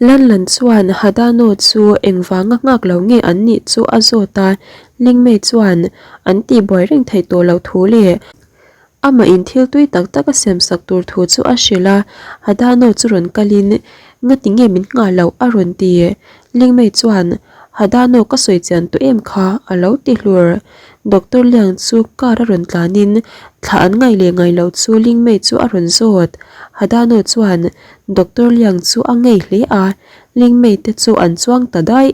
Lanlan chuan Hadano chu engvanga nghak lo nge an nih chu a zawt a, Lingmei chuan an tihbuai reng theih tawh loh thu leh amah in thil tui tak tak a siamsak tur thu chu a hrilh a, Hadano chu rawn kalin Ngati nge min nghah loh a rawn ti. Lingmei chuan Hadano ka sawi chian tawh em kha a lo ti hlur. Doctor Liang chu car a rawn tlanin thla an ngaih leh ngaih loh chu Lingmei chu a rawn zawt. Hadano chuan Doctor Liang chu a ngei hle a, Lingmei te chu an chuang ta daih.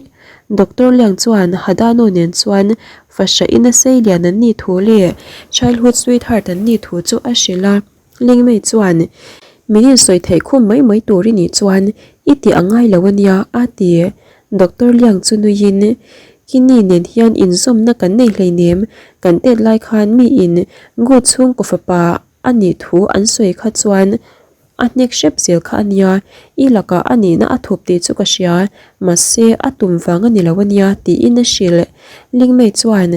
Doctor Liang chuan Hadano nen chuan fahra ina sei lian an nih thu leh childhood sweetheart an nih thu chu a hrilh a. Lingmei chuan, Min insawi theih khum mai mai tur i nih chuan i tih a ngai lo a nia, a ti. Doctor Liang chu nuiin, Kini nen hian inzawmna kan nei hleinem, kan tet lai khan miin Gu chhungkaw fapa a nih thu an sawi kha chuan A hnek hrep zel kha a nia, i lakah a nihna a thup tih chu ka hria, mahse a tum vang a ni lo a nia tiin a hrilh. Lingmei chuan,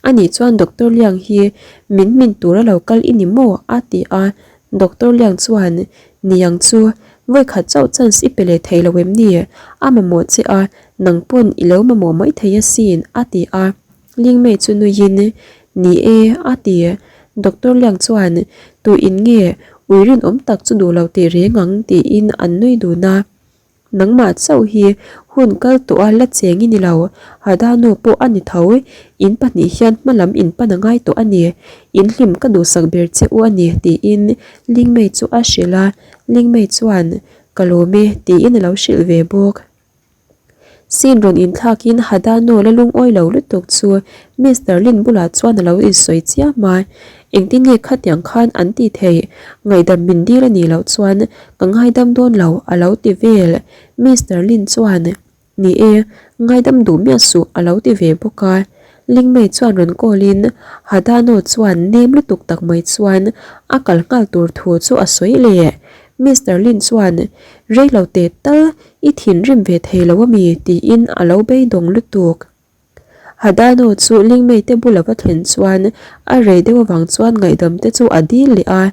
A nih chuan Doctor Liang hi min hmin tur a lo kal i ni maw? a ti a, Doctor Liang chuan, Niang chu, vawikhat chauh chance i pe leh thei lo em ni? A mamawh che a, nang pawn i lo mamawh mai thei asin a ti a. Lingmei chu nuiin, Ni e, a ti. Doctor Liang chuan, Tu in nge ui rinawm tak chu duh lo tih reng ang tiin an nui dun a. Nangmah chauh hi hun kal tawh a la cheng i ni lo, Hadano pawh a ni tho. In pahnih hian hmalam in pan a ngai tawh a ni. In hlim ka duhsak ber che u a ni tiin Lingmei chu a hrilh a. Lingmei chuan, Ka lawm e tiin a lo hrilh ve bawk. Scene rawn inthlakin Hadano la lungawi lo lutuk chu Mister Lin bulah chuan a lo insawi chiam a, Engtin nge khatiang khan an ti thei, ngaihdam min dil a nih loh chuan ka ngaidam dawn lo a lo ti vel. Mister Lin chuan, Ni e, ngaidam duh miah suh a lo ti ve bawk a. Lingmei chuan rawn call in Hadano chuan nem lutuk tak mai chuan a kal nghal tur thu chu a sawi leh. Mister Lin chuan, Reilo teh tal I thinrim ve thei lo ami? tiin a lo beidawng lutuk. Hadano chu Lingmei te bula va thlen chuan a rei deuh avang chuan ngaihdam te chu a dil leh a.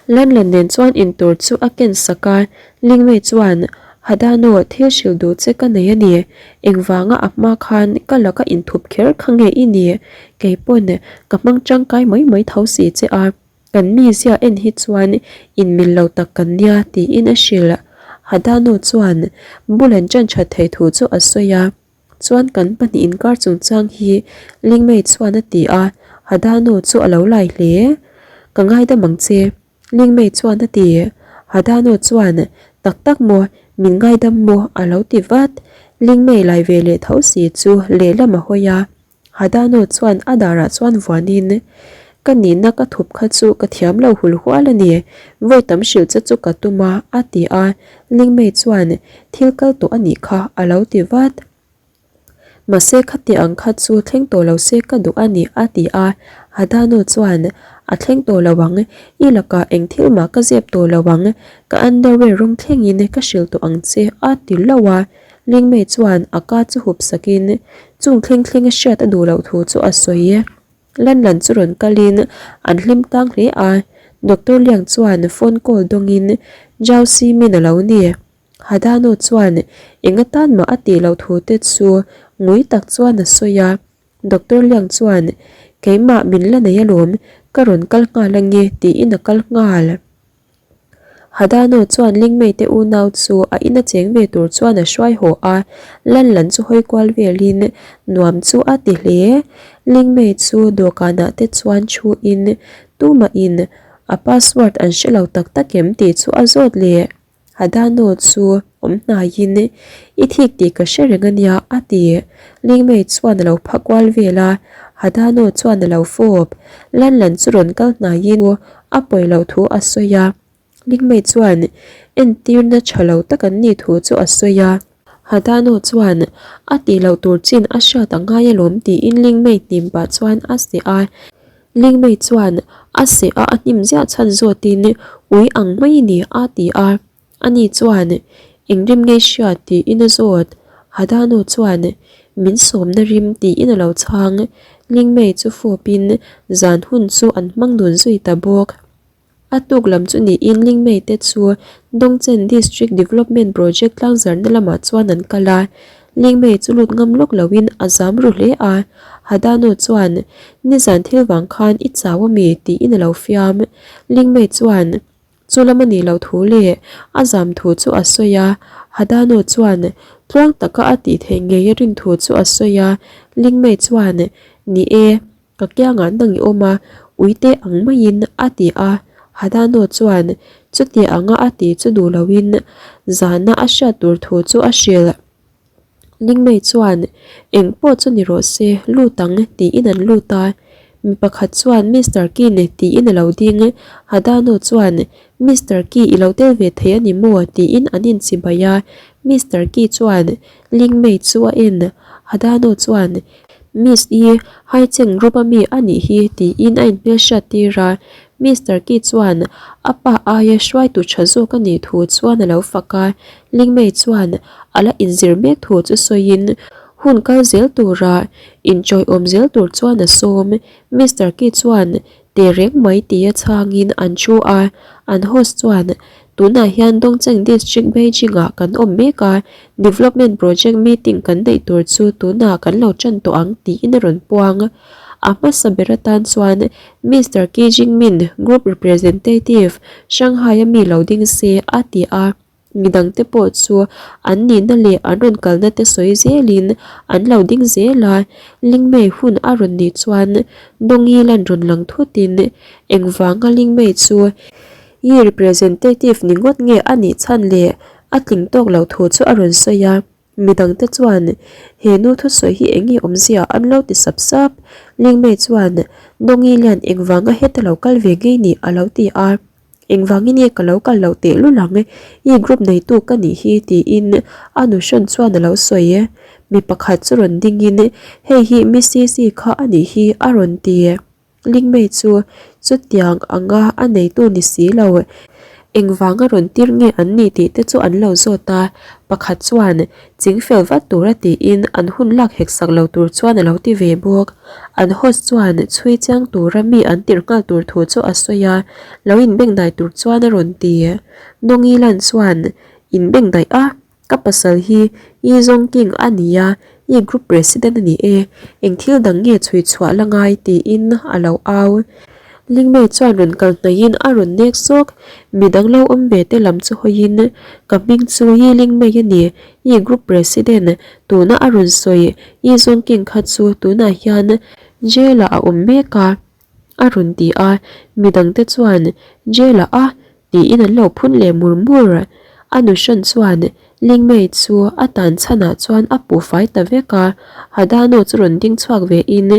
Lanlan nen chuan intur chu a ken sak a, Lingmei chuan, Hadano, thil hrilh duh che ka nei a ni. Engvanga a hma khan ka laka inthup kher kha nge i ni? Keipawn ka hmang tangkai mai mai tho si che a. Kan mizia en hi chuan inmil lo tak kan nia tiin a hrilh. Hadano chuan bul an ṭan ṭhat thei thu chu a sawi a, chuan kan pahnih inkar chungchang hi Lingmei chuan a ti a, Hadano chu a lo lai hle. Ka ngaidam ang che, Lingmei chuan a ti. Hadano chuan, Tak tak maw, min ngaidam maw a lo ti vat. Lingmei lai ve leh tho si chu lehlam a hawi a, Hadano chuan a darah chuan vuanin, Ka nihna ka thup kha chu ka thiam lo hul hual a ni, vawi tam hrilh che chu ka tum a, a ti a. Lingmei chuan, Thil kal tawh a nih kha, a lo ti vat. Mahse khati ang kha chu thleng tawh lo se ka duh a ni, a ti a. Hadano chuan, A thleng tawh lo ang, i lakah eng thil mah ka zep tawh lo ang, ka underwear rawng thlengin ka hrilh tawh ang che, a ti hlauh a. Lingmei chuan a ka chu hup sakin chung thleng thleng a hriat a duh loh thu chu a sawi. Lanlan chu rawn kalin an hlim tang hle a, Doctor Liang chuan phone call dawngin Zhao Simin a lo ni. Hadano chuan eng atan mah a tih loh thu te chu ngui tak chuan a sawi a, Doctor Liang chuan keimah min la nei alawm, ka rawn kal nghal ange tiin a kal nghal. Hadano chuan Lingmei te unau chu a ina cheng ve tur chuan a hruai haw a, Lanlan chu hawi kual velin nuam chu a ti hle. Lingmei chu dawhkanah te chuan thuin tumahin a password an hre lo tak tak em tih chu a zawt leh. Hadano chu awm hnaiin i thik tih ka hre reng a nia a ti. Lingmei chuan a lo pha kual vel a, Hadano chuan a lo fawp. Lanlan chu rawn kal hnaiin a pawi loh thu a sawi a. Lingmei chuan entirna tha lo tak an nih thu chu a sawi a. Hadano chuan a tih loh tur chin a hriat a ngai alawm tiin Lingmei hnim pah chuan a seh a. Lingmei chuan a seh a a hnim ziah chhan zawtin ui ang mai ni a ti a. Ani chuan eng rim ngei hriat tiin a zawt. Hadano chuan min sawmna rim tiin a lo chhang. Lingmei chu fawpin zan hun chu an hmang dun zui ta bawk. A tuk lam chu niin Lingmei te chu Dongchen District Development Project tlangzarna lamah chuan an kal a. Lingmei chu lut ngam lawk loin a zam ru hle a. Hadano chuan, Nizan thil vang khan i chau ami? tiin a lo fiam. Lingmei chuan, Chu lam a nih loh thu leh a zam thu chu a sawi a. Hadano chuan tluang taka a tih theih ngei a rin thu chu a sawi a. Lingmei chuan, Ni e. Ka kiangah nang i awm a, uite ang maiin a ti a. Hadano chuan chuti anga a ti chu duh loin zahna a hriat tur thu chu a hrilh. Lingmei chuan, Eng pawh chu ni rawh se, lut ang, tiin an lut a. Mi pakhat chuan Mister Kine tiin a lo ding. Hadano chuan, Mister Ki i lo tel ve thei a ni maw? tiin an inchibai a. Mister Ki chuan Lingmei chu a en. Hadano chuan, Miss i Haicheng group a mi a nih hi tiin a inhmelhriat tir a, Mister Ki chuan a pa aia hruaitu tha zawk a nih thu chuan a lo fak a, Lingmei chuan a la inzir mek thu chu sawiin hun kal zel tura inchawiawm zel tur chuan a sawm. Mister Ki chuan Teh reng mai tia chhangin an thu a, an host chuan, Tunah hian Dongcheng District Beijing-ah kan awm mek a, Development Project meeting kan neih tur chu tunah kan lo tan tawh ang tiin a rawn puang. A hmasa ber atan chuan Mister Ki Jingmin, Group Representative, Shanghai-a mi lo ding se, a ti a. Midangte pawh chu an nihna leh an rawn kalna te sawi zelin an lo ding zel a, Lingmei hun a rawn nih chuan Dawngi lan rawn lang thutin engvanga Lingmei chu i representative ni ngawt nge a nih chhan leh a tling tawk loh thu chu a rawn sawi a. Midangte chuan he nu thusawi hi eng nge awmzia an lo ti sap sap. Lingmei chuan Dawngi lian engvanga heta lo kal ve ngei ni a lo ti a. Engvangin nge ka lo kal loh teh lul ang, i group neitu ka nih hi tiin a nu hrawn chuan a lo sawi. Mi pakhat chu rawn dingin hei hi Miss Sisi kha a nih hi a rawn ti. Lingmei chu chutiang anga a neitu ni si lo. Engvanga rawn tir nge an nih tih te chu an lo zawt a, pakhat chuan Chingfel vat tura tiin an hun lak hek sak lo tur chuan a lo ti ve bawk. An host chuan chhui chiang tura mi an tirh nghal tur thu chu a sawi a, lo inbengdai tur chuan a rawn ti. Nawngi lan chuan, Inbengdaih a, ka pasal hi i zawng king a nia, i group president a ni e, eng thil dang nge chhui chhuah la ngai tiin a lo au. Lingmei chuan rawn kal hnaihin a rawn nek zawk. Midang lo awm ve te lam chu hawiin, Ka hming chu Yi Lingmei a ni, Yi Group President, tuna a rawn sawi Yi Zongking kha chu tunah hian jail ah a awm mek a, a rawn ti a. Midangte chuan, Jail ah a? Tiin an lo phun leh mur mur. A nu hran chuan Lingmei chu a tan chhanah chuan a puh fai ta vek a, Hadano chu rawn ding chhuak ve in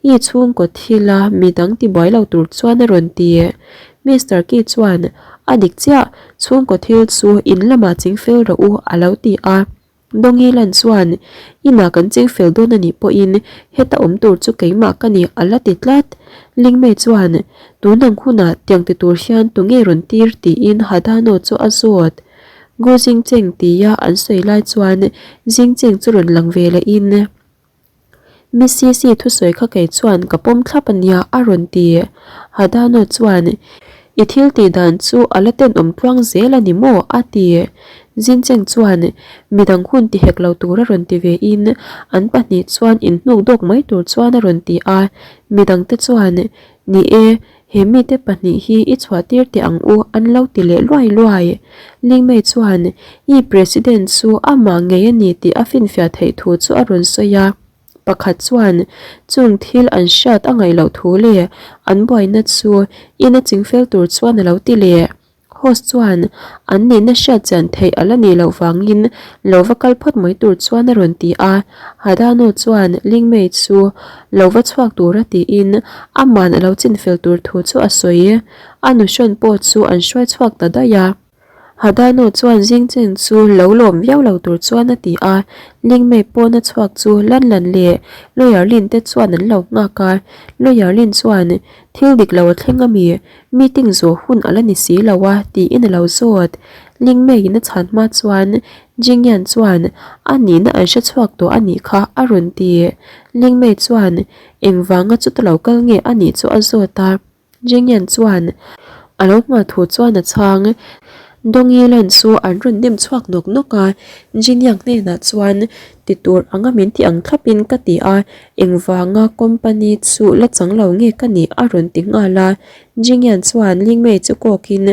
i chhungkaw thila midang tibuai lo tur chuan a rawn ti. Mister Ki chuan a dik chiah, chhungkaw thil chu in lamah chingfel rawh u a lo ti a. Dawngi lan chuan, Inah kan cheng fel dawn a nih pawhin heta awm tur chu keimah ka ni a la ti tlat. Lingmei chuan, Tun ang hunah tiang ti tur hian tunge rawn tir tiin Hadano chu a zawt. Gu Jingcheng tia an sawi lai chuan Jingcheng chu rawn lang ve lehin, Miss Sisi thusawi kha kei chuan ka pawm thlap a nia a rawn ti. Hadano chuan, I thil tih dan chu a la tenawm tluang zel a ni maw? a ti. Jincheng chuan, Midang hun ti hek lo tur a rawn ti ve in, an pahnih chuan inhnuk dawk mai tur chuan a rawn ti a. Midangte chuan, Ni e, He mite pahnih hi i chhuah tir teh ang u an lo ti leh luai luai. Lingmei chuan i President chu amah ngei a ni tih a finfiah theih thu chu a rawn sawi a. Pakhat chuan chung thil an hriat a ngaih loh thu leh an buaina chu ina chingfel tur chuan a lo ti leh. Host chuan an nihna hriat chian theih a la nih loh vangin lo va kal phawt mai tur chuan a rawn ti a. Hadano chuan Lingmei chu lo va chhuak tura tiin aman a lo chinfel tur thu chu a sawi. A nuhrawn pawh chu an hruai chhuak ta daih a. Hadano chuan Jingcheng chu lo lawm viau lo tur chuan a ti a. Lingmei pawna chhuak chu Lan Lan leh Lawyer Lin te chuan an lo nghak a. Lawyer Lin chuan Thil dik lo a thleng a mi? Meeting zawh hun a la ni si lo a, tiin a lo zawt. Lingmeiin a chhan hma chuan Jingyan chuan a nihna an hre chhuak tawh a nih kha a rawn ti. Lingmei chuan engvanga chuta lo kal nge a nih chu a zawt a. Jingyan chuan. A lo nghah thu chuan a chhang. Dawngi lan chu an rawn nem chhuak nawk nawk a, Jiniang hnenah chuan ti tur anga min ti ang thlapin ka ti a, engvanga company chu la chang lo nge ka nih a rawn ti nghal a. Jinian chuan Lingmei chu kawkin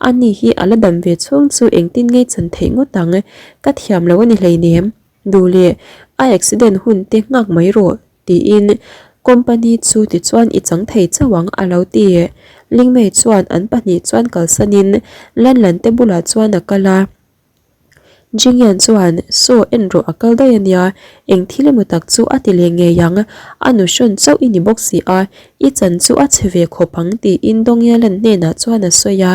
a ni hi a la dam ve chhung chu engtin ngei chan theih ngawt ang, ka thiam lo a ni hleinem, duh leh a accident hun te nghak mai rawh. Tiin company chu tichuan i chang thei chauh ang a lo ti. Lingmei chuan an pahnih chuan kalsanin Lanlan te bulah chuan a kal a. Jingyan chuan Saw en rawh a kal daih a nia, eng thil emaw tak chu a ti leh ngei ang, a nu hrawn chauh i ni bawk si a, i chan chu a chhe ve khawp ang tiin Dongyalan hnenah chuan a sawi a.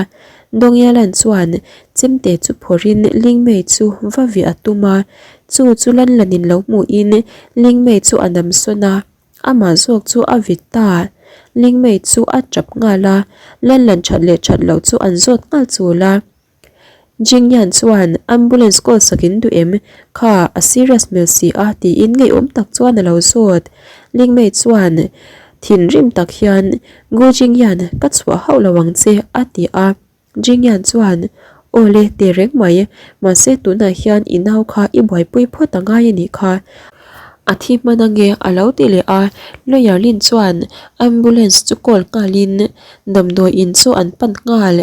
Dongyalan chuan chemte chu phawrhin Lingmei chu va viah a tum a. Chu chu lan lanin lo hmuhin Lingmei chu a nam sawn a, amah zawk chu a vit ta. Lingmei chu a tap nghal a, lan lan that leh that loh chu an zawt nghal chul a. Jingyan chuan ambulance call sak in duh em? Kha, a serious hmel si a tiin ngeiawm tak chuan a lo zawt. Lingmei chuan thinrim tak hian Gu Jingyan, ka chhuah hauh lo ang che a ti a. Jingyan chuan, Aw le, teh reng mai, mahse tunah hian i nau kha i buaipui phawt a ngai a nih kha. A thi hman ange a lo ti leh a, Lawyer Lin chuan ambulance chu call nghalin damdawi in chu an pan nghal.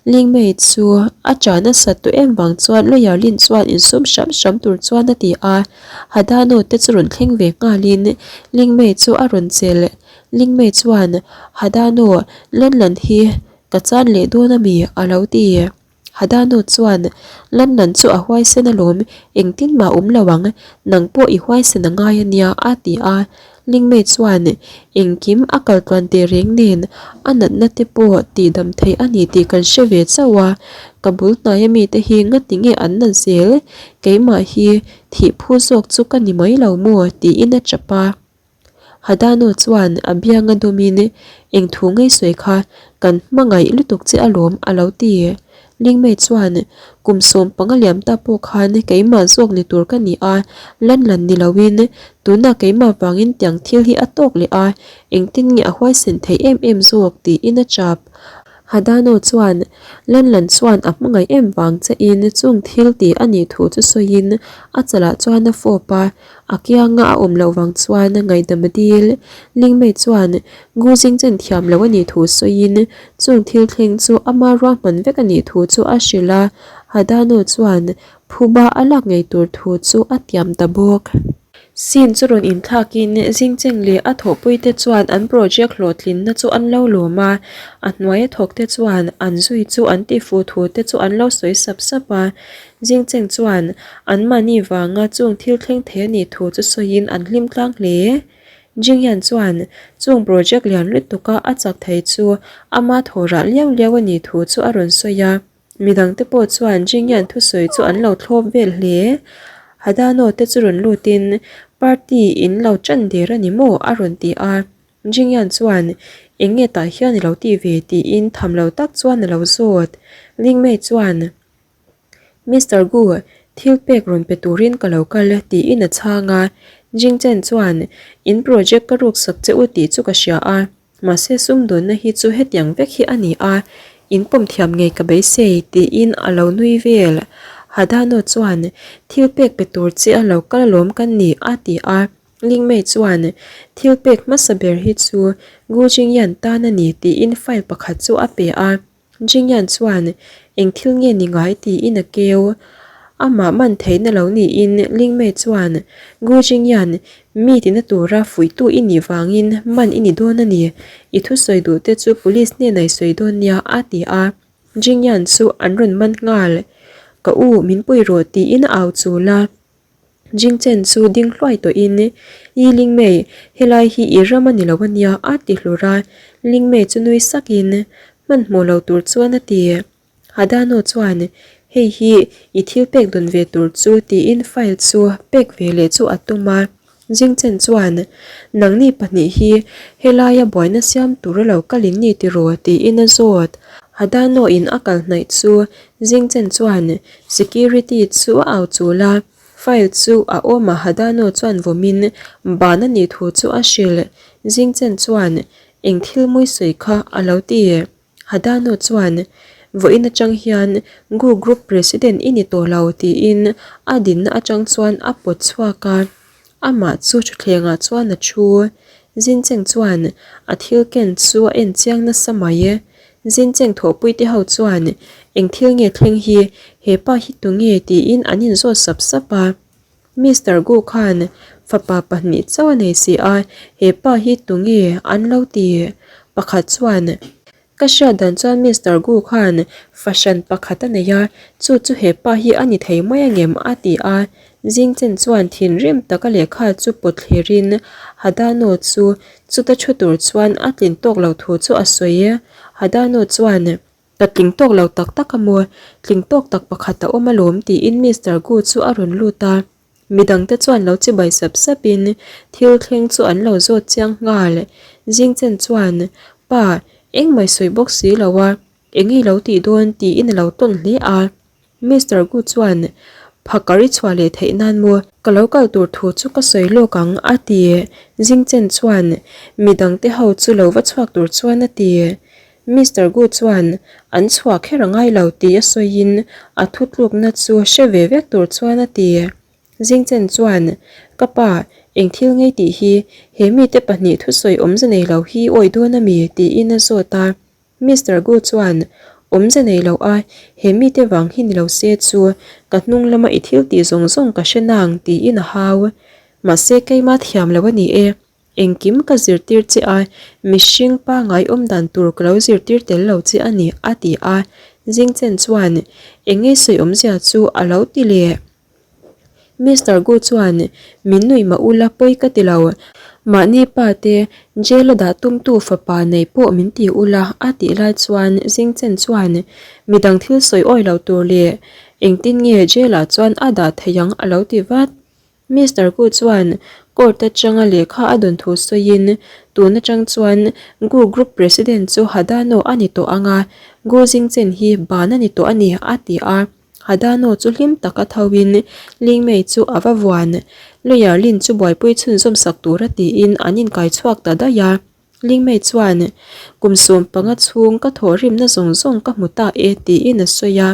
Lingmei chu a ṭah nasat tawh em vang chuan Lawyer Lin chuan insum hram hram tur chuan a ti a, Hadano te chu rawn thleng ve nghalin Lingmei chu a rawn chelh. Lingmei chuan, Hadano, Lanlan hi Ka chan leh dawn a mi? a lo ti. Hadano chuan, Lanlan chu a huaisen alawm, engtin mah awm lo ang, nang pawh i huaisen a ngai a nia, a ti a. Lingmei chuan, Engkim a kal tluan teh reng nen, a natna te pawh tihdam theih a ni tih kan hre ve chauh a, ka bul hnaia mite hi ngati nge an nat zel? Keimah hi thih phu zawk chu ka ni mai lo maw? tiin a chap a. Hadano chuan a bianga dawmin, Eng thu ngei sawi kha, kan hmangaih lutuk che alawm a lo ti. Lingmei chuan, Kum 15 liam ta pawh khan keimah zawk ni tur ka ni a, lan lan ni loin tunah keimah vangin tiang thil hi a tawk leh a, engtin nge a huaisen theih em em zawk tiin a chap. Hadano chuan, Lan lan chuan a hmangaih em vang chein chung thil ti a nih thu chu sawiin a chalah chuan a fawp a, A kianga a awm loh vang chuan ngaihdam a dil. Lingmei chuan Gu Jingchen thiam loh a nih thu sawiin chung thil thleng chu ama ruahman vek a nih thu chu a hrilh a, Hadano chuan phuba a lak ngei tur thu chu a tiam ta bawk. Scene chu rawn inthlakin Jingcheng leh a thawhpuite chuan an project hlawhtlinna chu an lo lawm a, a hnuaia thawkte chuan an zui chu an tifuh thu te chu an lo sawi sap sap a. Jingcheng chuan anmahni vanga chung thil thleng thei a nih thu chu sawiin an hlim tlang hle. Jingyan chuan chung project lian lutuka a chak thei chu ama thawhrah liau liau a nih thu chu a rawn sawi a. Midangte pawh chuan Jingyan thusawi chu an lo thlawp vel hle. Hadano te chu rawn lutin party in lo tan der a ni maw a rawn ti a. Jingyan chuan eng nge tah hian i lo tih ve tiin tham lo tak chuan a lo zawt. Lingmei chuan. Mister Gu, thil pek rawn pe turin ka lo kal tiin a chhang a. Jingchen chuan, In project ka ruksak che u tih chu ka hria a, mahse sumdawnna hi chu hetiang vek hi a ni a, in pawm thiam ngei ka beisei tiin a lo nui vel. Hadano chuan, Thil pek pe tur che a lo kal alawm ka ni a ti a. Lingmei chuan, Thil pek hmasa ber hi chu Gu Jingyan tan a ni tiin file pakhat chu a pe a. Jingyan chuan, Eng thil nge ni ngai? tiin a keu. Amah man theihna lo niin Lingmei chuan, Gu Jingyan, mi tina tura fuihtu i nih vangin man i ni dawn a ni. I thusawi duh te chu police hnenah i sawi dawn nia, a ti a. Jingyan chu an rawn man nghal. Ka u, min pui rawh, tiin a au chul a. Jingchen chu ding hluai tawhin, I Lingmei, helai hi i ram a ni lo a nia, a ti hlur a. Lingmei chu nui sakin, hmanhmawh lo tur chuan a ti. Hadano chuan, Hei hi i thil pek dawn ve tur chu tiin file chu pek ve leh chu a tum a. Jingchen chuan, Nangni pahnih hi helaia buaina siam tur a lo kal in ni tiraw? tiin a zawt. Hadano in a kal hnaih chu Jingchen chuan Security chu a au chul a, file chu a awm a Hadano chuan vawmin ban a nih thu chu a hrilh. Jingchen chuan, Eng thil mawi sawi kha a lo ti. Hadano chuan, Vawiin atang hian Gu Group President i ni tawh lo tiin a dinna atang chuan a pawt chhuak a. Amah chu thutthlengah chuan a thu. Zincheng chuan a thil ken chu a en chiang nasa mai. Zincheng thawhpuite ho chuan eng thil nge thleng hi, he pa hi tunge tiin an inzawt sap sap a. Mister Gu khan fapa pahnih chauh a nei si a, he pa hi tunge an lo ti? Pakhat chuan, Ka hriat dan chuan Mister Gu khan fahran pakhat a nei a, chu chu he pa hi a ni thei mai angem? a ti a. Jingchen chuan thinrim taka lehkha chu pawt thlirin Hadano chu chuta thu tur chuan a tlin tawk lo thu chu a sawi. Hadano chuan. Ka tling tawk lo tak tak a maw? Tling tawk tak pakhat a awm alawm tiin Mister Gu chu a rawn lut a. Midangte chuan lo chibai sap sapin thil thleng chu an lo zawt chiang nghal. Jingchen chuan, Pa, engmah i sawi bawk si lo a, eng i lo tih dawn tiin a lo tawn hle a. Mister Gu chuan, Phakar i chhuah leh theih nan maw? Ka lo kal tur thu chu ka sawi lawk ang, a ti. Jingchen chuan, Midangte ho chu lo va chhuak tur chuan a ti. Mister Gu chuan, An chhuah kher a ngai lo tih a sawiin a thutlukna chu hre ve vek tur chuan a ti. Jingchen chuan, Ka pa, eng thil ngei tih hi he mite pahnih thusawi awmze nei lo hi awi dawn a mi? tiin a zawt a. Mister Gu chuan, Awmze nei lo a, he mite vang hi ni lo se chu ka hnung lama i thil tih zawng zawng ka hre nang tiin a hau. Mahse keima thiam lo a ni e. Engkim ka zirtir che a, mihring pangai awm dan tur ka lo zirtir tel lo che a ni, a ti a. Jingchen chuan, Eng nge sawi awmzia chu a lo ti leh. Mister Gu chuan, Min nuih mah ula pawi ka ti lo. Mahni pa te jail a dah tumtu fapa nei pawh min ti ula a tih lai chuan Jingchen chuan midang thil sawi awi lo tur leh engtin nge jail ah chuan a dah theih ang a lo ti vat. Mister Gu chuan court atanga lehkha a dawn thu sawiin tun atang chuan Gu Group President chu Hadano a ni tawh ang a, Gu Jingchen hi ban a ni tawh a ni a ti a. Hadano chu hlim taka thoin Lingmei chu a va vuan. Lawyer Lin chu buaipui chhunzawm sak tura tiin an inkai chhuak ta daih a. Lingmei chuan, Kum 15 chhung ka thawhrimna zawng zawng ka hmu ta e tiin a sawi a.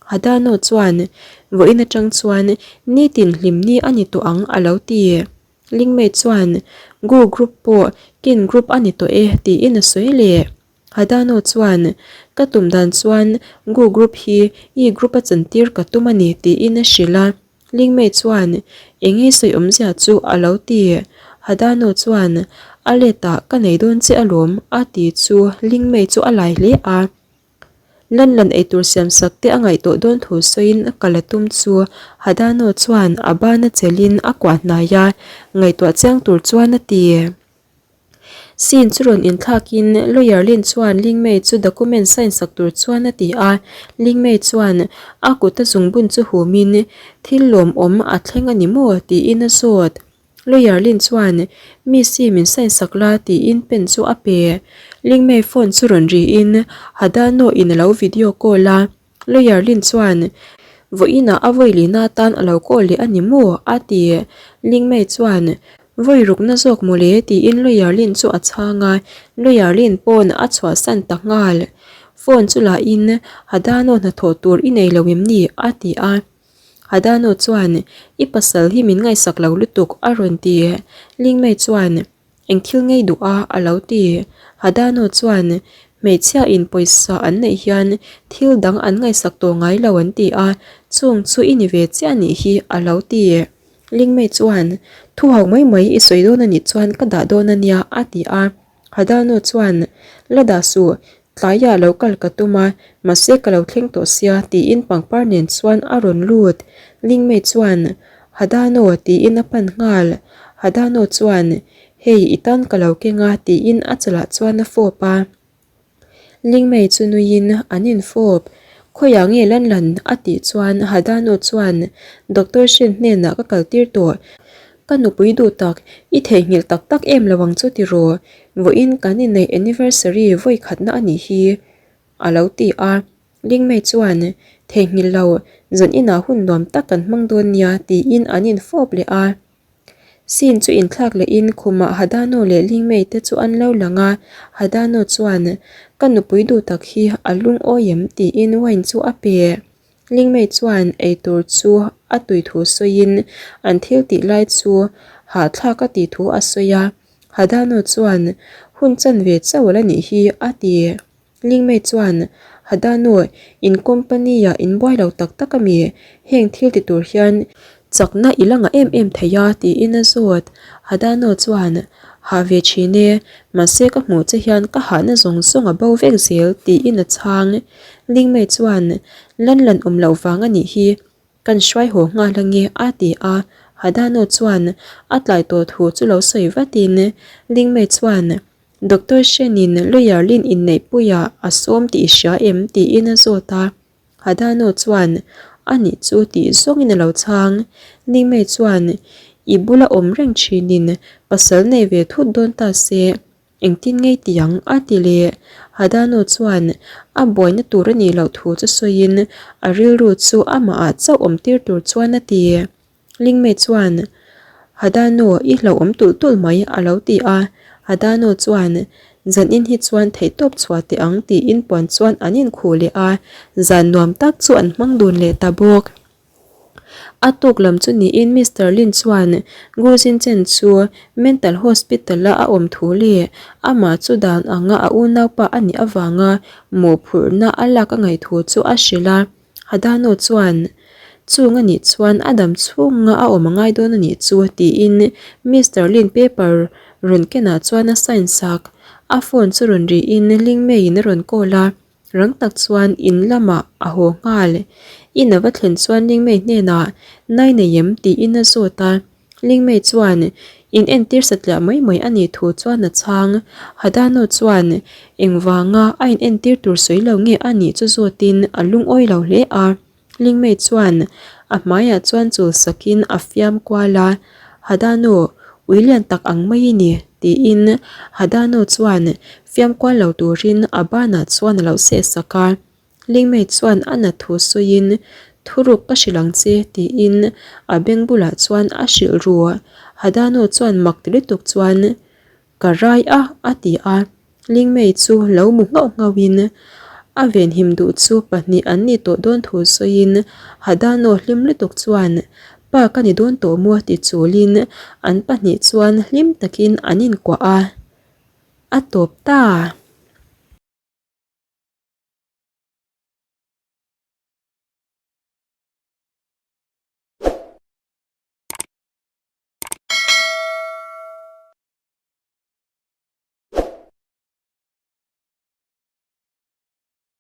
Hadano chuan, Vawiin atang chuan nitin hlimni a ni tawh ang a lo ti. Lingmei chuan, Gu group pawh Kin group a ni tawh e tiin a sawi leh. Hadano chuan, Ka tum dan chuan Gu Group hi Yi Group a chantir ka tum a ni tiin a hrilh a. Lingmei chuan, Eng nge sawi awmzia chu a lo ti. Hadano chuan, A letah ka nei dawn che alawm a ti chu Lingmei chu a lai hle a. Lan lan eitur siam sak te a ngaihtuah dawn thu sawiin ka la tum chu Hadano chuan a bana chelhin a kuah hnai a, ngaihtuah chiang tur chuan a ti. Scene chu rawn inthlakin lawyer Lin chuan Lingmei chu document sign sak tur chuan a ti a, Lingmei chuan a kut a zungbun chu humin thil lawmawm a thleng a ni maw tiin a zawt. Lawyer Lin chuan mi si min sign sak la tiin pen chu a pe. Lingmei phone chu rawn riin Hadano in a lo video call a. Lawyer Lin chuan, Vawiinah a vawi lihna atan a lo call leh a ni maw? a ti. Ling Mei chuan, Vawi rukna zawk maw le? tiin Lawyer Lin chu a chhang a, Lawyer Lin pawn a chhuahsan ta nghal. Phone chu lahin, Hadano hnathawh tur i nei lo em ni? a ti a. Hadano chuan, I pasal hi min ngaihsak lo lutuk a rawn ti. Ling Mei chuan, Eng thil ngei duh a? a lo ti. Hadano chuan, Hmeichhia in pawisa an neih hian thil dang an ngaihsak tawh ngai lo an ti a, chung chu i ni ve chiah nih hi a lo ti. Lingmei chuan, Thu ho mai mai i sawi dawn a nih chuan ka dah dawn a nia a ti a. Hadano chuan, La dah suh, Tlaiah lo kal ka tum a, mahse ka lo thleng tawh sia tiin pangpar nen chuan a rawn lut. Lingmei chuan, Hadano tiin a pan nghal. Hadano chuan, Hei i tan ka lo keng a tiin a chalah chuan a fawp a. Lingmei chu nuiin an infawp. Khawiah nge lan lan a tih chuan Hadano chuan, Doctor Shin hnenah ka kaltir tawh. Ka nupui duh tak, i theihnghilh tak tak em lo ang chu tiraw? Vawiin kan inneih anniversary vawi khatna a nih hi, a lo ti a. Lingmei chuan, Theihnghilh lo, zan inah hun nuam tak kan hmang dawn nia, tiin an infawp leh a. Scene chu inthlak lehin khumah Hadano leh Lingmei te chu an lo lang a, Hadano chuan, Ka nupui duh tak hi a lungawi em? tiin wine chu a pe. Lingmei chuan eitur chu a tui thu sawiin an thil tih lai chu hahthlak a tih thu a sawi a, Hadano chuan, Hun chanve chauh la nih hi a ti. Lingmei chuan, Hadano, in company-ah in buai lo tak tak a mi? Heng thil ti tur hian chakna i la ngah em em thei a, tiin a zawt. Hadano chuan, Hah ve thin e, mahse ka hmuh che hian ka hahna zawng zawng a bo vek zel, tiin a chhang. Lingmei chuan, Lan lan awm loh vang a nih hi, kan hruai haw nghal ange, a ti a. Hadano chuan a tlai tawh thu chu lo sawi vatin Lingmei chuan, Doctor Shen-in lawyer Lin inneihpuiah a sawm tih i hria em? tiin a zawt a. Hadano chuan, A nih chu tih zawngin a lo chhang. Lingmei chuan, I bula awm reng thinin pasal nei ve thut dawn ta se, engtin ngei ti ang? a ti leh. Hadano chuan a buaina tur a nih loh thu chu sawiin a rilru chu amahah chauh awm tir tur chuan a ti. Lingmei chuan, Hadano, i hlauhawm tulh tulh mai, a lo ti a. Hadano chuan, Zanin hi chuan theihtawp chhuah teh ang, tiin puan chuan an inkhuh leh a, zan nuam tak chu an hmang dun leh ta bawk. A tuk lam chu niin Mister Lin chuan Gu Jinchen chu Mental Hospital-a a awm thu leh amah chu dan anga a unaupa a nih avanga mawhphurhna a lak a ngaih thu chu a hrilh a. Hadano chuan, Chung a nih chuan a dam chhunga a awm a ngai dawn a nih chu, tiin Mister Lin paper rawn kenah chuan a sign sak. A phone chu rawn rihin Lingmeiin a rawn call a, rang tak chuan in lamah a haw nghal. In a va thlen chuan Lingmei hnenah, Nai nei em? tiin a zawt a. Lingmei chuan in entir satliah mai mai a nih thu chuan a chhang. Hadano chuan engvanga a in entir tur sawi lo nge a nih chu zawtin a lungawi lo hle a. Lingmei chuan a hmaiah chuan chul sakin a fiam kual a, Hadano, ui lian tak ang mai i ni, tiin Hadano chuan fiam kual lo turin a banah chuan a lo seh sak a. Lingmei chuan a nat thu sawiin, Thuruk ka hrilh ang che, tiin a beng bulah chuan a hrilh ru. Hadano chuan mak ti lutuk chuan, Ka rai a, a ti a. Lingmei chu lo mu nghauh nghauhin, a venhim duh chu pahnih an ni tawh dawn thu sawiin, Hadano hlim lutuk chuan, Pa ka ni dawn tawh maw ti chulin an pahnih chuan hlim takin an inkuah a. A tawp ta.